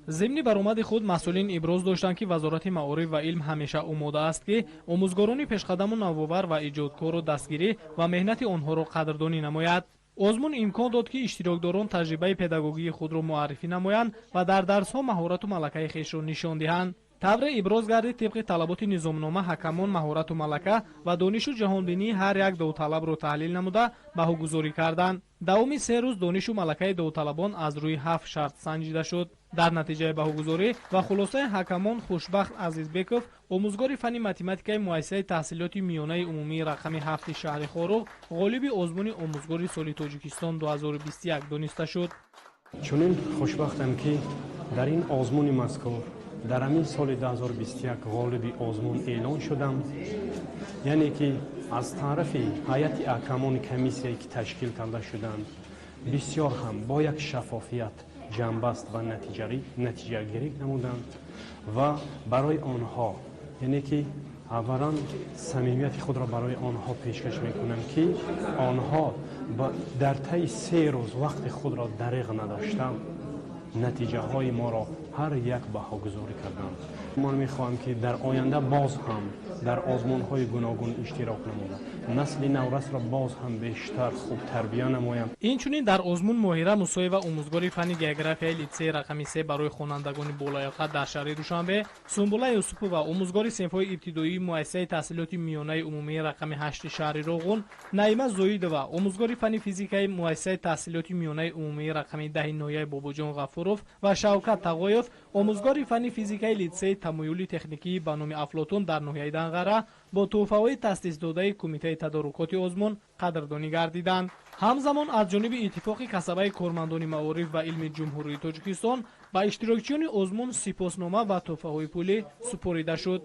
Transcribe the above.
Зимни баромади худ масъулин иброз доштанд, ки Вазорати маориф ва илм ҳамеша омода аст, ки омӯзгорони пешқадаму навовар ва иҷодкорро дастгирӣ ва меҳнати онҳоро қадрдонӣ намояд. Озмун имкон дод, ки иштирокдорон таҷрибаи педагогии худро муаррифӣ намоянд ва дар дарсҳо маҳорату малакаи хешро нишон диҳанд. Тавре иброз гардид, тибқи талаботи низомнома ҳакамон маҳорату малака ва донишу ҷаҳонбинии ҳар як довталабро таҳлил намуда, баҳогузорӣ карданд. Давоми 3 рӯз донишу малакаи довталабон аз рӯи ҳафт шарт санҷида шуд. Дар натиҷаи баҳогузорӣ ва хулосаи ҳакамон Хушбахт Азизбеков, омӯзгори фанни математикаи муассисаи таҳсилоти миёнаи умумии рақами 7-и шаҳри Хоруғ, ғолиби озмуни «Омӯзгори соли Тоҷикистон 2021» дониста шуд. Чунин хушбахтам, ки дар ин озмуни мазкур дар ҳамин соли 2021 ғолиби озмун эълон шудам, яъне ки аз тарафи ҳайати ҳакамони комиссияе, ки ташкил карда шуданд, бисёр ҳам бо як шаффофият ҷамъбаст ва натиҷагирӣ намуданд. Ва барои онҳо, яъне ки аввалан самимияти худро барои онҳо пешкаш мекунам, ки онҳо дар таи 3 рӯз вақти худро дареғ надошта, натиҷаҳои моро ҳар як баҳогузорӣ карданд. Ман мехоҳам, ки дар оянда боз ҳам дар озмунҳои гуногун иштирок намуда, насли наврасро боз ҳам бештар хуб тарбия намоям. Инчунин дар озмун Моҳира Мусоева, омӯзгори фанни географияи литсеи рақами 3 барои хонандагони болаёқат дар шаҳри Душанбе, Сумбула Юсупова, омӯзгори синфҳои ибтидоии муассисаи таҳсилоти миёнаи умумии рақами 8-и шаҳри Роғун, Наима Зоидова, омӯзгори фанни физикаи муассисаи таҳсилоти миёнаи умумии рақами 10-и ноҳияи Бобоҷон Ғафуров ва Шавкат Тағоев, омӯзгори фанни физикаи литсеи тамоюли техникии ба номи Афлотун дар ноҳияи Данғара бо тӯҳфаҳои таъсисдодаи кумитаи тадорукоти озмун қадрдонӣ гардиданд. Ҳамзамон аз ҷониби Иттифоқи касабаи кормандони маориф ва илми Ҷумҳурии Тоҷикистон ба иштирокчиёни озмун сипоснома ва тӯҳфаҳои пулӣ супорида шуд.